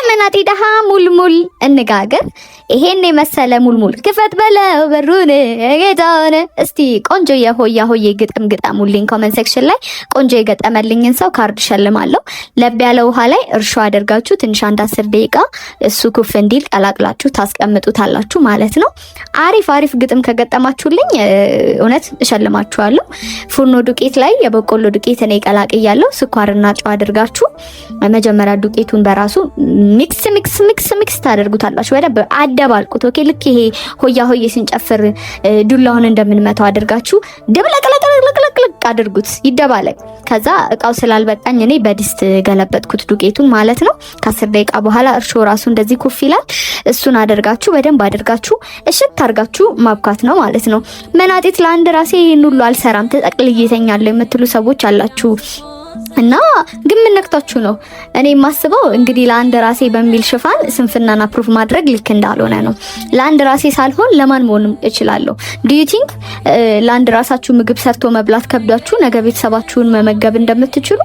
የመናጢ ደሃ ሙልሙል እንጋገር። ይሄን የመሰለ ሙልሙል ክፈት በለው በሩን ጌታውን። እስቲ ቆንጆ የሆያ ሆዬ ግጥም ግጠሙልኝ comment section ላይ። ቆንጆ የገጠመልኝን ሰው ካርድ ሸልማለሁ። ለብ ያለ ውሃ ላይ እርሾ አድርጋችሁ ትንሽ አንድ 10 ደቂቃ እሱ ኩፍ እንዲል ቀላቅላችሁ ታስቀምጡታላችሁ ማለት ነው። አሪፍ አሪፍ ግጥም ከገጠማችሁልኝ እውነት እሸልማችኋለሁ። ፉርኖ ዱቄት ላይ የበቆሎ ዱቄት እኔ ቀላቅያለሁ። ስኳርና ጨው አድርጋችሁ መጀመሪያ ዱቄቱን በራሱ mix mix mix mix ታደርጉታላችሁ። በደንብ አደባልቁት። Okay፣ ልክ ይሄ ሆያ ሆዬ ስንጨፍር ዱላውን እንደምንመታው አድርጋችሁ ድብለቅለቅለቅለቅ አድርጉት፣ ይደባለቅ። ከዛ እቃው ስላልበቃኝ እኔ በድስት ገለበጥኩት ዱቄቱን ማለት ነው። ከ10 ደቂቃ በኋላ እርሾ ራሱ እንደዚህ ኩፍ ይላል። እሱን አድርጋችሁ በደንብ አድርጋችሁ እሽት አድርጋችሁ ማብካት ነው ማለት ነው። መናጢት ለአንድ ራሴ ይህን ሁሉ አልሰራም፣ ተጠቅልዬ እተኛለሁ የምትሉ ሰዎች አላችሁ። እና ግን ምን ነክቷችሁ ነው? እኔ የማስበው እንግዲህ ለአንድ ራሴ በሚል ሽፋን ስንፍናን approve ማድረግ ልክ እንዳልሆነ ነው። ለአንድ ራሴ ሳልሆን ለማን መሆን እችላለሁ? Do you think ለአንድ ራሳችሁ ምግብ ሰርቶ መብላት ከብዷችሁ ነገ ቤተሰባችሁን መመገብ እንደምትችሉ?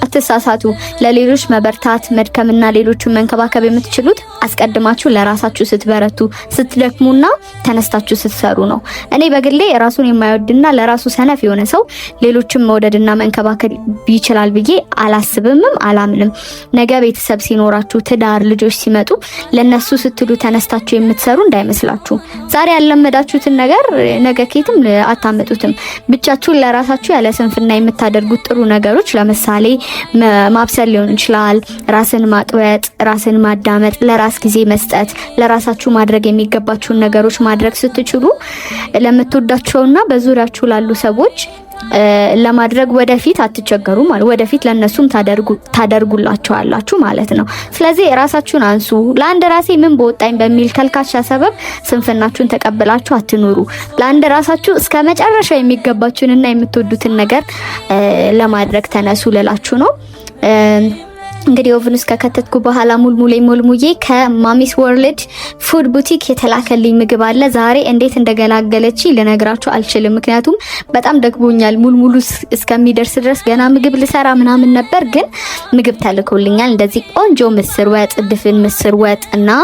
አትሳሳቱ። ለሌሎች መበርታት፣ መድከምና ሌሎችን መንከባከብ የምትችሉት አስቀድማችሁ ለራሳችሁ ስትበረቱ፣ ስትደክሙና ተነስታችሁ ስትሰሩ ነው። እኔ በግሌ ራሱን የማይወድና ለራሱ ሰነፍ የሆነ ሰው ሌሎችን መውደድና መንከባከብ ይችላል ብዬ አላስብምም አላምንም። ነገ ቤተሰብ ሲኖራችሁ፣ ትዳር፣ ልጆች ሲመጡ ለነሱ ስትሉ ተነስታችሁ የምትሰሩ እንዳይመስላችሁ። ዛሬ ያለመዳችሁትን ነገር ነገ ከየትም አታመጡትም። ብቻችሁን ለራሳችሁ ያለ ስንፍና የምታደርጉት ጥሩ ነገሮች ለምሳሌ ማብሰል ሊሆን ይችላል፣ ራስን ማቅበጥ፣ ራስን ማዳመጥ፣ ለራስ ጊዜ መስጠት፣ ለራሳችሁ ማድረግ የሚገባችሁን ነገሮች ማድረግ ስትችሉ ለምትወዳቸውና በዙሪያችሁ ላሉ ሰዎች ለማድረግ ወደፊት አትቸገሩ ማለት ወደፊት ለነሱም ታደርጉላቸዋላችሁ ማለት ነው። ስለዚህ ራሳችሁን አንሱ። ለአንድ ራሴ ምን በወጣኝ በሚል ተልካሻ ሰበብ ስንፍናችሁን ተቀብላችሁ አትኑሩ። ለአንድ ራሳችሁ እስከ መጨረሻ የሚገባችሁንና የምትወዱትን ነገር ለማድረግ ተነሱ ልላችሁ ነው። እንግዲህ oven ውስጥ ከከተትኩ በኋላ ሙልሙሌ ሙልሙዬ ከ Mommy's World Food Boutique የተላከልኝ ምግብ አለ። ዛሬ እንዴት እንደገላገለች ልነግራችሁ አልችልም። ምክንያቱም በጣም ደክሞኛል። ሙልሙሉ እስከሚደርስ ድረስ ገና ምግብ ልሰራ ምናምን ነበር፣ ግን ምግብ ተልኮልኛል። እንደዚህ ቆንጆ ምስር ወጥ፣ ድፍን ምስር ወጥ እና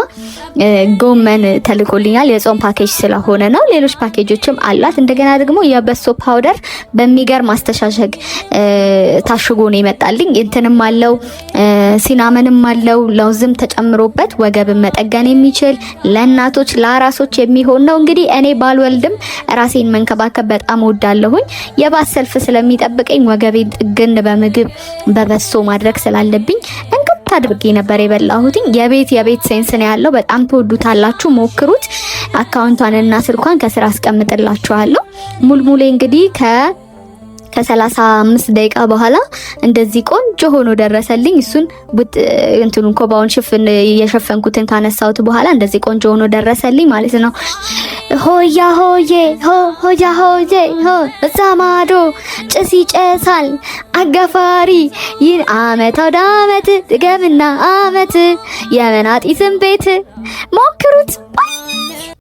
ጎመን ተልኮልኛል። የጾም ፓኬጅ ስለሆነ ነው። ሌሎች ፓኬጆችም አሏት። እንደገና ደግሞ የበሶ powder በሚገርም አስተሻሸግ ታሽጎ ነው የመጣልኝ። እንትንም አለው፣ cinnamon ም አለው፣ ለውዝም ተጨምሮበት ወገብን መጠገን የሚችል ለእናቶች ለአራሶች የሚሆን ነው። እንግዲህ እኔ ባልወልድም ራሴን መንከባከብ በጣም እወዳለሁኝ። የባስ ሰልፍ ስለሚጠብቀኝ ወገቤን ጥግን በምግብ በበሶ ማድረግ ስላለብኝ እንክት አድርጌ ነበር የበላሁትኝ። የቤት የቤት sense ነው ያለው። በጣም ትወዱታላችሁ፣ ሞክሩት። Account ቷንና ስልኳን ከስር አስቀምጥላችኋለሁ። ሙልሙሌ እንግዲህ ከ35 ደቂቃ በኋላ እንደዚህ ቆንጆ ሆኖ ደረሰልኝ። እሱን እንትኑን ኮባውን ሽፍን የሸፈንኩትን ካነሳሁት በኋላ እንደዚህ ቆንጆ ሆኖ ደረሰልኝ ማለት ነው። ሆያ ሆዬ ሆ ሆያ ሆዬ ሆ፣ እዛ ማዶ ጭስ ይጨሳል አጋፋሪ፣ ይህ አመት አውደ አመት ድገምና አመት የመናጢትን ቤት ሞክሩት።